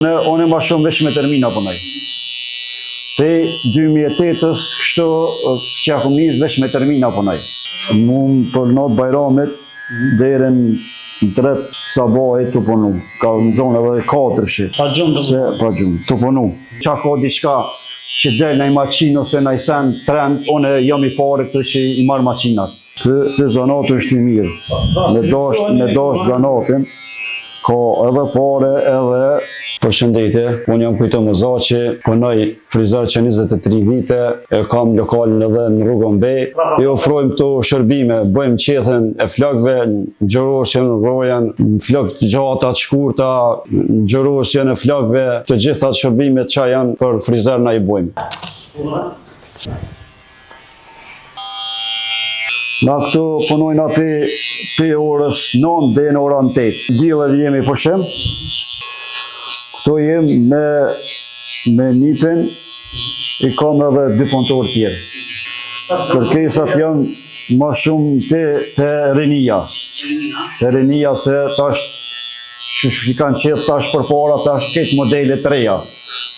Në, unë ma shumë veç me termina punoj. Prej 2008-ës, kështu që ja kom nis veç me termina punoj. Mu për natë Bajramit, deri në tre sabahit tu punu. Ka në zonë edhe katërshi. Pa gjumë Se, pa gjumë, tu punu. Qa ka diçka që del naj maqinë ose naj sen trend, unë jam i pari këtu që i marr maqinat. Ky, ky zanat është i mirë. Me dasht, me dasht zanatin, Ka edhe pare edhe Përshëndetje, unë jam Kujtim Muzaqi, punoj frizer që 23 vite, e kam lokalin edhe në rrugën B. I ofrojmë këto shërbime, bëjmë qethen e flokëve, ngjyrosjen, rrojen, flokë të gjata, të shkurta, ngjyrosjen e flokëve, të gjitha shërbimet që janë për frizer na i bëjmë. Na këtu punojna pi, pi orës 9 deri në orën 8. Dielleve jemi pushim. Këtu jem me, me nipin, i kam edhe dy punëtorë tjerë. Kërkesat janë ma shumë te, te rinia. Te rinia se tash që i kanë qeth tash përpara, tash këtë modele të reja.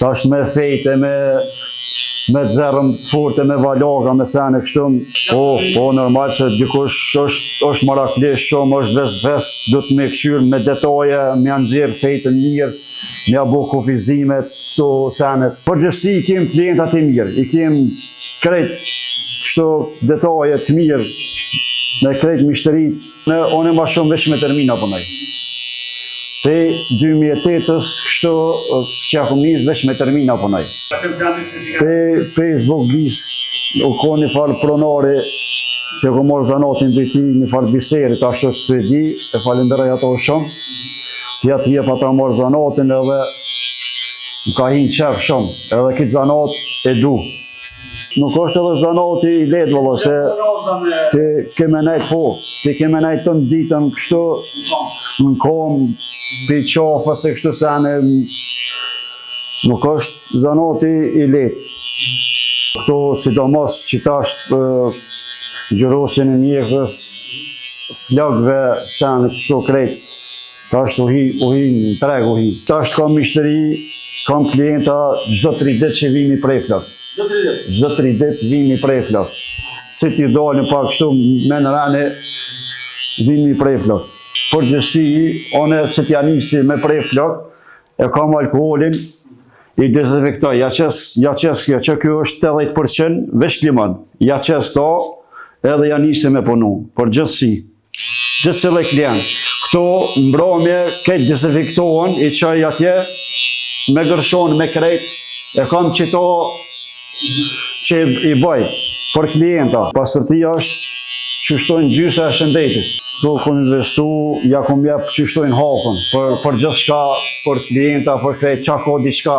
Tash me fejte, me me zerrëm të forte, me valaga, me sene kështu. Po, po, normal se dikush është, është marakli shumë, është ves-ves, do të me këqyrë me detaje, me ja nxjerr fejtën mirë, me ja bo kufizimet, këto senet. Përgjithësi i kem klientat e mirë, i kem krejt kështu detaje të mirë, me krejt myshterit, Në, unë ma shumë veç me termina punoj. Prej 2008-ës, kështu që ja kom nis veç me termina punoj. Prej, prej zvoglis, u ko një farë pronari që kom marrë zanatin prej tij, një farë biserit, ashtu s'e di, e falenderoj ato shumë. Ti atë jep ata marrë zanatin edhe më ka hi n'qef shumë, edhe këtë zanat e du. Nuk është edhe zanati i lehtë vëlla se ti ke me nejt po, ti ke me nejt tënë ditën kështu në kom, pi qafës e kështu sene nuk është zanati i lehtë. Këto sidomos që tash ngjyrosjen e mjekrës, flokëve, sene kështu krejt, tash u hi, u hi në treg u hi. Tash kam myshteri, kam klienta çdo tri ditë që vijnë mi pre flok. Çdo tri ditë vijnë mi pre flok. Si t'i dalin pak kështu me në rane, vijnë mi pre flok. Përgjithësi, unë si t'ja nisi me pre flok, e kam alkoholin, i dezinfektoj, ja qes, ja qes kjo, që kjo është 80% veç limon, ja qes to, edhe ja nisi me punu, përgjithësi. Gjithsecili klient. Këto mbromje, krejt dezinfektohen, i çoj atje, me gërshon, me krejt, e kam qito që i bëj për klienta. Pastërtia është qysh thojnë gjysa e shëndetit. Këtu kom investu, ja kom jep qysh thojnë hakun, për, për gjithçka, për klienta, për krejt, qa ka diçka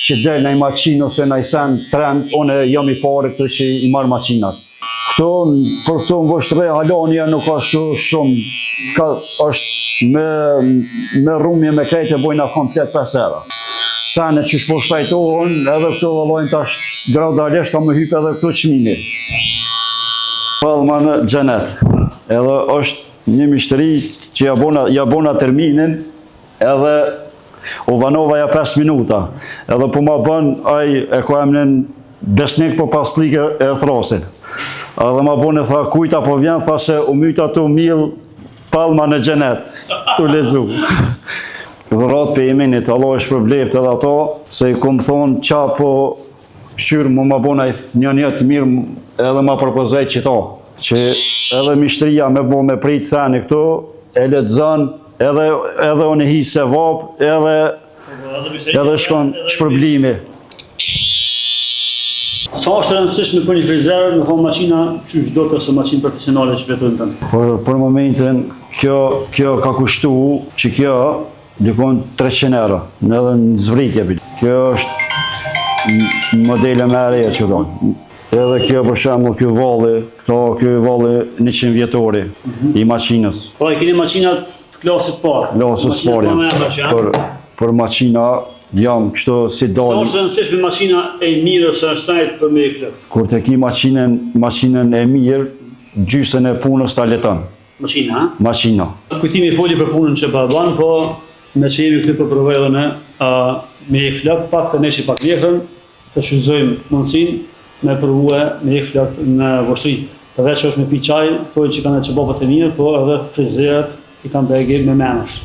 që del naj maqinë ose naj sen trend, unë jam i pari këtu që i marr maqinat. Këto, për këto në Vushtrri, hala nja nuk është shumë, ka, është me, me rrumje me krejt e bojna komplet 5 euro. Sene qysh po shtrajtohen, edhe këto vëllojnë tash gradualisht ka me hypë edhe këto çmimi. Pallma në xhenet. Edhe është një myshteri që ja bona, ja bona terminin, edhe u vanova ja 5 minuta. Edhe po ma bën, ai e ka emnin Besnik po paslik e, e thrasin. Edhe ma bën e tha, kujta po vjen, tha se u myta tu mill pallma në xhenet, tu lexu. Dhuratë prej Eminit, Allahu e shpërbleft edhe ato, se i kom thonë qa po kqyr mu ma bon ai një një të mirë edhe ma propozoj qito. Që edhe myshteria me bo me prit seni këtu, e lexon, edhe, edhe unë hi sevap, edhe, edhe shkon shpërblimi. Sa është e rëndësishme për një frizer me konë maqina qysh do të ose maqinë profesionale që vetojnë tënë? Për, për momentin, kjo, kjo ka kushtu që kjo dikun 300 euro, në edhe në zbritje. bil. Kjo është modele më e reja që thonë. Edhe kjo për shembull ky valli, këto ky valli 100 vjetori i maqinës. Po, i keni maqinat të klasit parë. Klasës parë janë. Për, për maqina jam kështu si Sa dalin. është e rëndësishme maqina e mirë ose është shtrejt për me i flokët? Kur të ki maqinën, maqinën e mirë, gjysën e punës ta leton. Maqina, ha? Maqina. Kujtimi foli për punën që po e bën, po. Me që jemi këtu po provoj edhe në uh, me hjek flokët pak të ndreqi pak mjekrën, të shfrytëzojmë mundësinë me provue me hjek flokët në Vushtrri. Përveç që është me pi çaj, thonë që kanë qebapët e mirë, po edhe frizerët i kanë begi me menësh.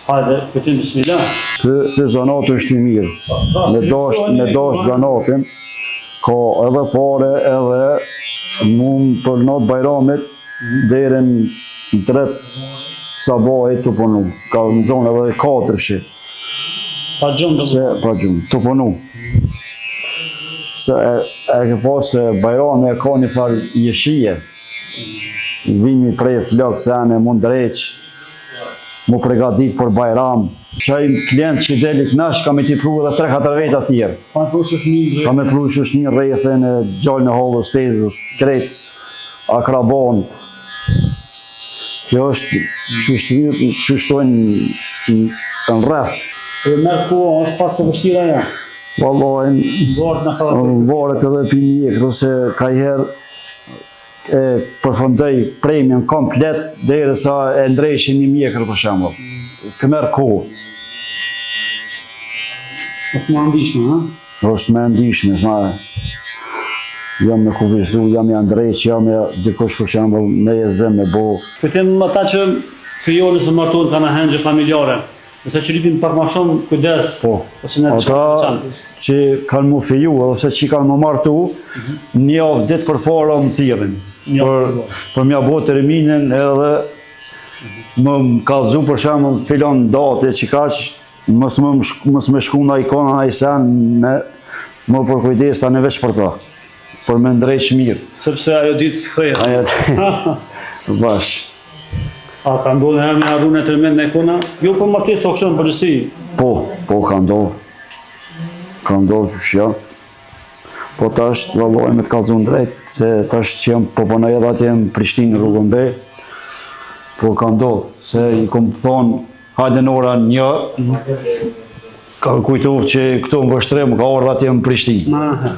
Hajde, Kujtim bismillah. Ky, ky zanat është i mirë. Me dash, me dash zanatin, ka edhe pare edhe mund për natë bajramit, deri në tre sabahit tu punu. Ka më zonë edhe katërshi. Pa gjumë të Se, pa gjumë, tu punu. Se e, e ke pa se bajrami e ka një farë jeshije. Vini prej flokë, sene, mu ndreq, mu pregadit për bajram. Qaj klient që del i knaq, ka me t'i pru edhe 3-4 veta tjerë. Ka me pru shoqnin Ka me pru shoqnin rrethin e djalin e hallës, tezës, krejt, akrabon. Kjo është qysh qysh thojnë në rreth. E merr kohë, është pak të vështira ja. Vallahi, Varet në karakter. varet edhe pi mjekrës, se kajherë e përfundoj premjen komplet derisa e ndreqin një mjekër për shembull. Të merr kohë. Është më ndishme, ha? Është më ndishme, ma jam me kufizu, jam ja ndreq, jam ja dikush për shembull me e zë me bo. Kujtim ata që fejohen ose martohen kanë ahengje familjare. Nëse që lypin pak ma shumë kujdes, Po, ose në ata që kanë mu feju edhe ose që kanë mu martu, një javë ditë përpara më thirrin. Për, për m'ja bo terminin edhe më më kallzu për shembull filan datë që kaq mos më mos me shku në ikona në sen me më përkujdes tani veç për ta. Për me ndreq mirë. Sepse ajo ditë s'kthehet. Ajo bash. A ka ndodhur herë me harru në termin në ikona? Jo për martesë, po kështu në përgjithësi. Po, po ka ndodhur. Ka ndodhur që jo. Po tash, vallai me të kallzu drejt, se tash që jam po punoj edhe atje në Prishtinë në rrugën B, po ka ndodhur, se i kom thonë, hajde në ora një, ka kujtu që këtu në Vushtrri, ka ardhë atje në Prishtinë. Aha.